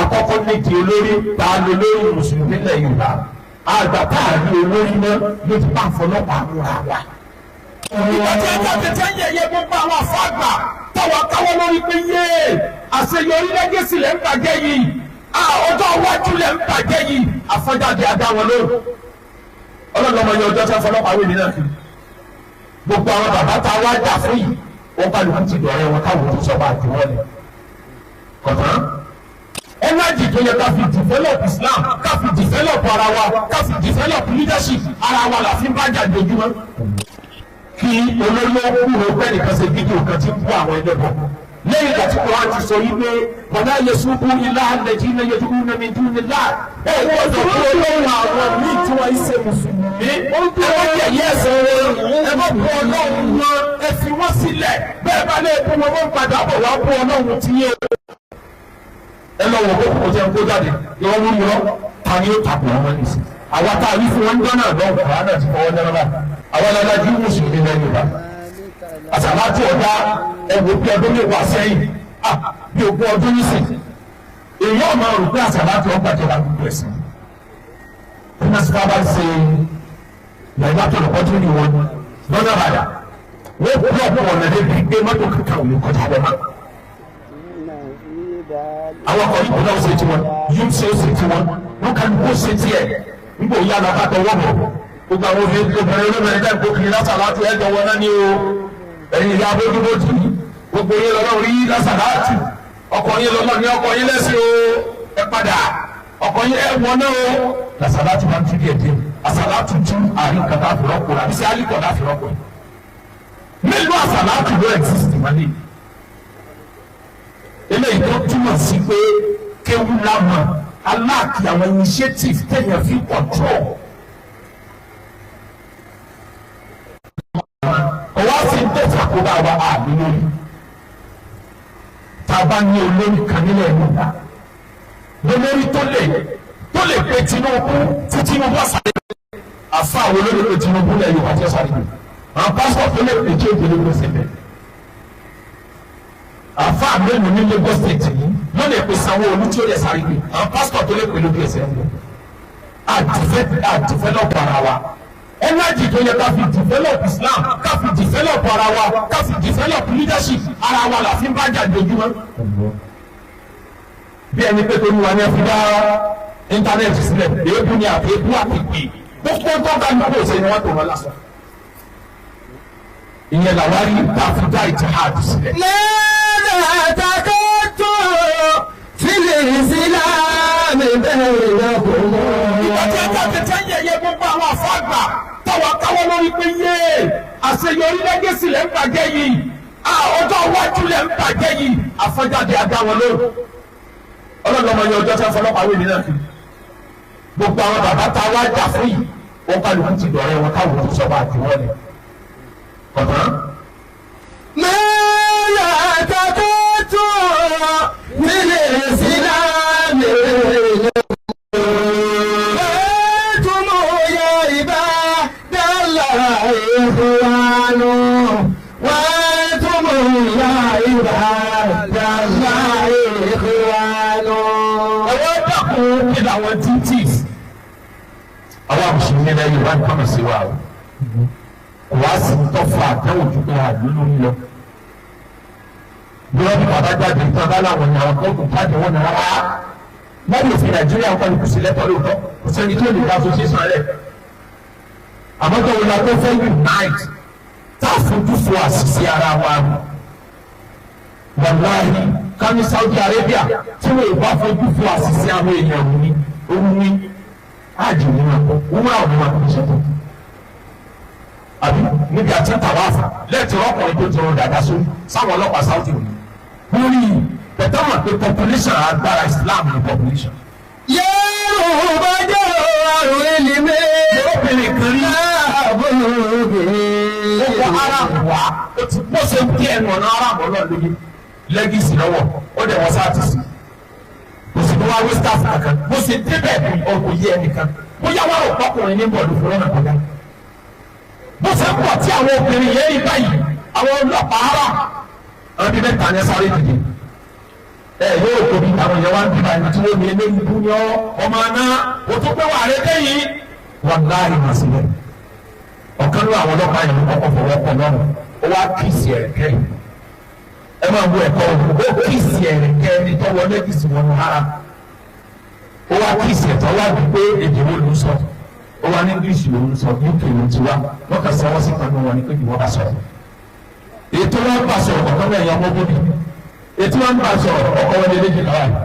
Àkọ́kọ́ ní ti olórí ta ló lórí mùsùlùmí lẹ̀ Yorùbá. Àgbà tá a rí olórí náà ló ti bá fọlọ́pàá múra wa. Ìgbà tí ẹja tètè ń yẹ̀yẹ́ gbogbo àwọn afáàgbà táwa káwọ́ lórí pé yéé àṣeyọrí lẹ́gẹ̀sì lẹ́ ń bàjẹ́ yìí, ọjọ́ iwájú lẹ́ ń bàjẹ́ yìí, àfọ́jáde adá wọn lóhùn. Ọlọ́dọ̀ọ́mọ yẹn ọjọ́ tí wọ́n fọlọ́pàá wé mi náà kiri. Gbogbo àwọn bàbá tá a wá jà fún yìí, wọ́n kálukú ti dọ̀rẹ́ wọn káwọn tó sọ bá a jù wọ́n lẹ̀. Kọ̀tán. Energy tó yẹ ká fi develop Islam, ká fi develop ara wa, ká fi develop leadership ara wa la fi ń bá jà lójúmọ́. Kí olórí ó kúrò pẹ́ nìkan ṣe fídíò kan tí ń bú àwọn ẹlẹ́bọ̀. Lẹ́yìn ìgbà tí Quran ti sọ yìí pé wala yasubu ilaha alladhina yad'una min dunillah. Ẹ gbọ́dọ̀ kí olóhùn àwọn míì tí wọ́n ṣe mùsùlùmí. Ẹ má yẹ̀yẹ́ ẹ̀sìn wọn, ẹ má bú ọlọ́run wọn, ẹ fi wọ́n sílẹ̀. Bẹ́ẹ̀ bá lè bú wọn, wọ́n padà bọ̀ wá bú ọlọ́run tí yé. Ẹ lọ wọ̀ kó jẹun kó jáde, ìwọ́n mú yọ, ta ni ó takò wọn ní sí. Àwa tá a wí fún wọn jọ́nà lọ́wọ́, Quran náà ti fọwọ́ jẹ́ lọ́wọ́. Àwọn alájú mùsùlùmí lẹ́yìn bá. Àsàlátù ọ̀dá ẹ̀wò bí ọdún mẹ́wàá sẹ́yìn, bí ogún ọdún nísìn. Èyí ọ̀ma rò pé àsàlátù ọgbà jọba gbogbo ẹ̀sìn. Bí wọ́n sì bá ṣe nàìjíríà tó lọ́kọ́ tó ní wọn lọ́nà àbàdà, wọ́n kú ọ̀pọ̀ ọ̀nà débi gbé mọ́tò kankan ò lè kọjá lọ mọ́. Àwọn ọkọ̀ yìí náà ṣe tiwọn, yóò ṣe ó ṣe tiwọn, wọ́n kàn kó ṣe tiẹ̀, nígbà òyà lọ́kà tọwọ́ bọ̀. Gbogbo àwọn obìnrin olóbìnrin dẹ́ kó kiri lásàlátù ẹ̀jọ̀ wọn náà ní o. Ẹ̀yin ìyá abójúbójú gbogbo yín lọ́lọ́ rí lásàlátù, ọkọ̀ yín lọ́lọ́ ní ọkọ̀ yín lẹ́sìn o, ẹ padà ọkọ̀ yín ẹ wọ náà o. Lásàlátù máa ń tún díẹ̀ díẹ̀, àsàlátù tún àárín kan tá a fi rọ́pò rẹ̀ àbí sí àlìkọ̀ tá a fi rọ́pò rẹ̀. Mélòó àsàlátù ló exist wọlé? Eléyìí tó túmọ̀ sí pé kéwú lámà aláàkì àwọn initiative téèyàn fi control. Ọwọ́ sì ń tẹ̀sàkóbá wa àmì lórí. Tá a bá ní olórí kan nílẹ̀ Yorùbá, lórí tó lè pe Tinubu tí Tinubu ọ̀sán lè àfa àwọn olórí pe Tinubu lẹ̀ Yorùbá tí ó sáré gbé. Àwọn pásítọ̀ tó lè pè tí ó gbélé gbèsè bẹ̀. Àfa mélòó ní Lagos State yìí ló lè pe Sanwó-Olú tí ó lè sáré gbé. Àwọn pásítọ̀ tó lè pè lójú ẹsẹ̀ ń bọ̀. A develop ara wa. Energy tó yẹ ká fi develop Islam, ká fi develop ara wa, ká fi develop leadership ara wa la fi ń bá jà lójúmọ́. Bí ẹni pé torí wa ní ẹ fi dá íńtánẹ́ẹ̀tì sílẹ̀, èébú ni àti èébú àti pè. Gbogbo tó bá ní kó ṣe ni wọ́n tó wọn lásán. Ìyẹn làwa rí tá a fi dá ìtìhádù sílẹ̀. Lẹ́nà àtàkọ́tò fílẹ̀ ìsìlámì bẹ́ẹ̀ lọ́kùnrin. Ìgbà tí ẹja tètè ń yẹ̀yẹ́ gbogbo àwọn afáàgbà táwa káwọ́ lórí pé yéé àṣeyọrí lẹ́gẹ̀sì lẹ́ ń bàjẹ́ yìí, ọjọ́ iwájú lẹ́ ń bàjẹ́ yìí, àfọ́jáde adá wọn lóhùn. Ọlọ́dọ̀ọ́mọ yẹn ọjọ́ tí wọ́n fọlọ́pàá wé mi náà kiri. Gbogbo àwọn bàbá tá a wá jà fún yìí, wọ́n kálukú ti dọ̀rẹ́ wọn káwọn tó sọ bá a jù wọ́n lẹ̀. Kọ̀tán. Lẹ́nà àtàkọ́tò fílẹ̀ ìsìlámì bẹ́ẹ̀ lọ́kùnrin. Ẹ̀wọ́n dàkún kí làwọn duties. Àwọn mùsùlùmí náà Yorùbá ń kọ́nà sí wa o. Kò wá sí tọ́fà àtẹ̀wò tó pé àdúró lórí lọ. Bí wọ́n bí bàbá jáde tán bá láwọn ní àwọn kóòtù jáde wọn náà rárá. Lẹ́yìn òfin Nàìjíríà ń kọ́ni kò sí lẹ́tọ́ lóòótọ́. Kò sẹ́ni tó lè dá association rẹ̀. Àmọ́ tó wọn la tó fẹ́ unite tá a fojú fo àṣìṣe ara wa. Wàláhì ká ní Saudi Arabia tí wọn ò bá fojú fo àṣìṣe àwọn èèyàn òní òun ní ájì ní wọn kọ wúrà òní wọn kò ṣètò. Àbí níbi àti tàwáfà lẹ́ẹ̀tì ọkùnrin tó ti rún dàda sórí sáwọn ọlọ́pàá Saudi òní. Lórí bẹ̀tẹ̀ mọ̀ pé population agbára Islam ní population. Yorùbá jẹ́ àrùn ìlímẹ́. Obìnrin kan rí Àbúrò ó wọ aráàmù wá ó ti bó ṣe ń kí ẹnu ọ̀nà aráàmù ọlọ́run lóye lẹ́gìsì lọ́wọ́ ó dẹ̀ wọ́n sáà ti sí. Kò sì ní wá wí staff kankan bó ṣe débẹ̀ ọkọ̀ yé ẹnìkan bóyá wà ó pọ́kùnrin ní bọ̀dù fún lọ́nà kọjá. Bó ṣe ń pọ̀ tí àwọn obìnrin yẹn rí báyìí àwọn ọlọ́pàá ara àwọn bíi mẹ́ta ní sáré dìde. Ẹ yóò tóbi àwọn èèyàn wá ń bíbá ẹni tí wọ́n ní eléyìí bú ní ọ ọmọ aná o tó pé wà á rẹ dẹ́yìn. Wàláhì mà sílẹ̀. Ọ̀kan ló àwọn ọlọ́pàá yẹn kọ́kọ́ fọwọ́ pọ̀ lọ́rùn. Ó wá kìsì ẹ̀rẹ̀kẹ́ yìí. Ẹ máa wo ẹ̀kọ́ ó kìsì ẹ̀rẹ̀kẹ́ ẹni tó wọlé kìsì wọnú ara. Ó wá kìsì ẹ̀tọ́ wá bí pé èdè wo ló ń sọ. Ó wá ní English ló ń sọ, UK ló ti wá. Wọ́n kà sọ wọ́n sí kanú wọn ni pé ìwọ bá sọ̀rọ̀. Ètò wọn bá sọ̀rọ̀ ọ̀kan náà yọ ọmọ bóbi. Ètò wọn bá sọ̀rọ̀ ọkọ̀ wọn lé méjì láwàá.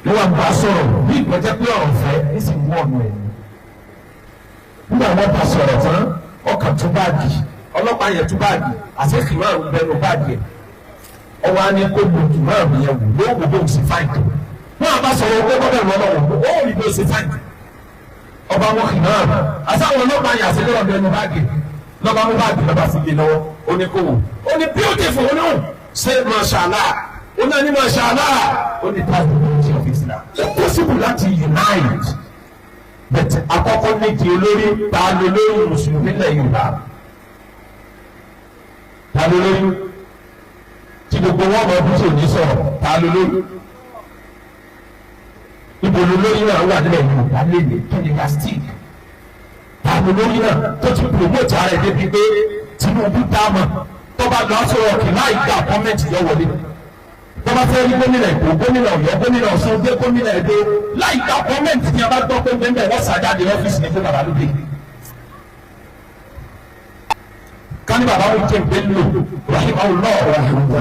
Ló wà bá sọ̀rọ̀ bí ìgbọ́jẹ́ pé ọ̀rọ̀ fẹ́ ní sì wú ọ̀nà ẹ̀. Nígbà wọn bá sọ̀rọ̀ tán, ọkàn tún báàgì, ọlọ́pàá yẹn tún báàgì, àti kìmáàrún bẹnu báàgì ẹ̀. Ọwọ́ á ní kó lu kìmáàrún yẹn wò ló wò bó ṣe fáìn tó. Wọ́n á bá sọ̀rọ̀ owó gbọ́dọ̀ lọ́wọ́ wò ó rí bó ṣe fáìn tó. Ọba wọn kìmáàrún, àtàwọn ọlọ́pàá yẹn àti lọ́rọ̀ bẹnu báàgì. Lọ́ba mú báàgì lọ́ba fi lé lọ́wọ́, ó ní kó wò. Ó ní beautiful, ó ní hùn, ṣé mashallah, ó náà ní mashallah, ó ní that's the beauty of Islam. Ó possible láti unite. But àkọ́kọ́ méjì olórí ta ló lórí mùsùlùmí lẹ̀ Yorùbá, ta ló lórí tí gbogbo wọn mọ ọdún tí ò ní sọ̀rọ̀, ta ló lórí ibo ló lórí náà wà nílẹ̀ Yorùbá lélẹ̀ kí ni castig, ta ló lórí náà tó ti promote ara ẹ̀ débi pé Tinubu dáàmà tó bá lọ sọ̀rọ̀ kì láì gba kọ́mẹ́ǹtì yọ wọlé, tó bá fẹ́ rí gómìnà Èkó, gómìnà Ọ̀yọ́, gómìnà Ọ̀ṣun, dé gómìnà Ẹdó láì gba kọ́mẹ́ǹtì tí a bá gbọ́ pé bẹ́ẹ̀ wọ́n sàjáde ọ́fíìsì ní fún bàbá lóde. Kání bàbá wọn jẹ́ Bello rahimahullah,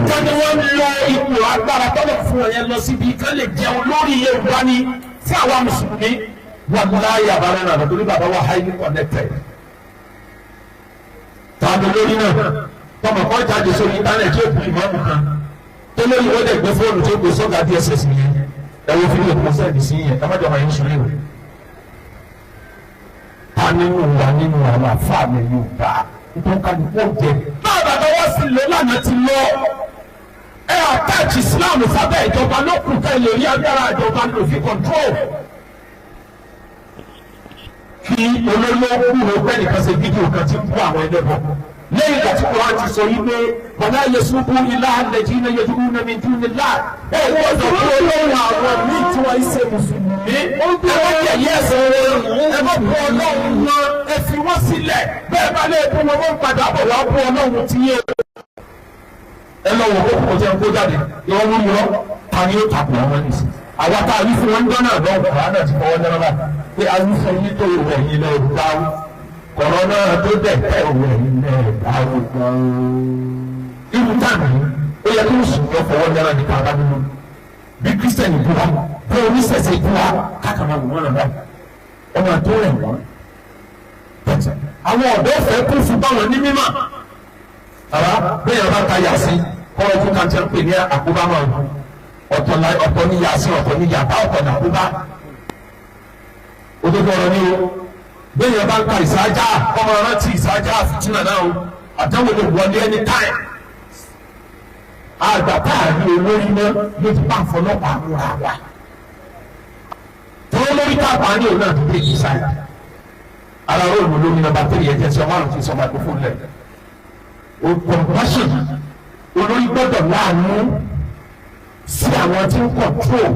kání wọ́n lọ ipò agbára tọ́lọ̀ fún wọn yẹn lọ síbi kán lè jẹun lórí Yorùbá ni fún àwa mùsùlùmí. Wàláyé àbára náà lọ́dún ní bàbá wa highly connected. Tàbí lórí náà tọmọ kan jáde sórí íńtánẹ̀tì ó bu ìmọ̀ọ́mù kan tó lórí wọ́n dẹ̀ gbé fóònù tó gbé sọ́gà DSS yẹn ẹ wo fídíò tó sẹ́ẹ̀dì sí yẹn ẹ má jọ máa ń sùn léwu. Ta nínú wa nínú àwọn àfáàmì Yorùbá nítorí kálukú jẹ. Báwo bàbá wa sì lọ lánàá ti lọ ẹ attach Islam sábẹ́ ìjọba lókùn ká lè rí agbára ìjọba lò fi control. Kí olórí ó kúrò pẹ́ nìkan ṣe fídíò kan tí ń bú àwọn ẹlẹ́bọ. Lẹ́yìn ìgbà tí Quran ti sọ yí pé bàbá yẹsùn bú ilá àlẹ́jì náà yẹjú ní mi dún ní là. Ẹ gbọ́dọ̀ kí olóhùn àwọn míì tí wọ́n ṣe mùsùlùmí. Ẹ má yẹ̀yẹ́ ẹ̀sìn wọn, ẹ má bú ọlọ́run wọn, ẹ fi wọ́n sílẹ̀. Bẹ́ẹ̀ bá lè bú wọn, wọ́n padà bọ̀ wá bú ọlọ́run tí yé. Ẹ lọ wò ó kò jẹ́ kó jáde, ìwọ ló yọ, ta ni ó takò àwọn nìsín. Àwa tá a wí fún wọn ń dáná lọ́wọ́, Quran náà ti fọwọ́ dáná báyìí. Pé a wí fún yín tó ìwẹ̀ yín lọ dáwọ́. Kọ̀rọ̀nà tó dẹ̀ tẹ̀ wẹ̀ ilẹ̀ dáwọ́. Irú táàmù yìí, ó yẹ kí mùsùlùmí fọwọ́ dára nípa abánúmọ́. Bí kírísítẹ̀nì bú wa, bí oníṣẹ̀ṣẹ̀ bú wa, káàkiri àwọn ọ̀nà náà. Ọmọ tó rẹ̀ wọ́n. Àwọn ọ̀dọ́ fẹ́ kún fún báwọn ní mímọ̀. Bàbá bẹ́ẹ̀ yẹn bá ka yàsí, kọ́rọ̀ fún kàńtẹ́ ń pè ní àkóbá máa wù. Ọ̀tọ̀ ní yàsí, ọ̀tọ̀ ní yàbá, ọ̀tọ̀ ní àkóbá. Òdodo ọ̀rọ̀ ni o. Bẹ́ẹ̀ yẹn bá ń ka ìsájà, ọmọ rántí ìsájà fìtínà náà o, àdánwò lè wọlé ẹni táì. Àgbà tá a rí olórí náà ló ti bá fọlọ́pàá múra wa. Tó lórí tá a pa ní òun náà tó dé yìí sáyà. Ara róòlù lórí nọ́mbà tírì ẹ̀jẹ̀ tí ọmọ àrùn ti sọ microphone lẹ̀. O compassion olórí gbọ́dọ̀ láàánú sí àwọn tí ń control.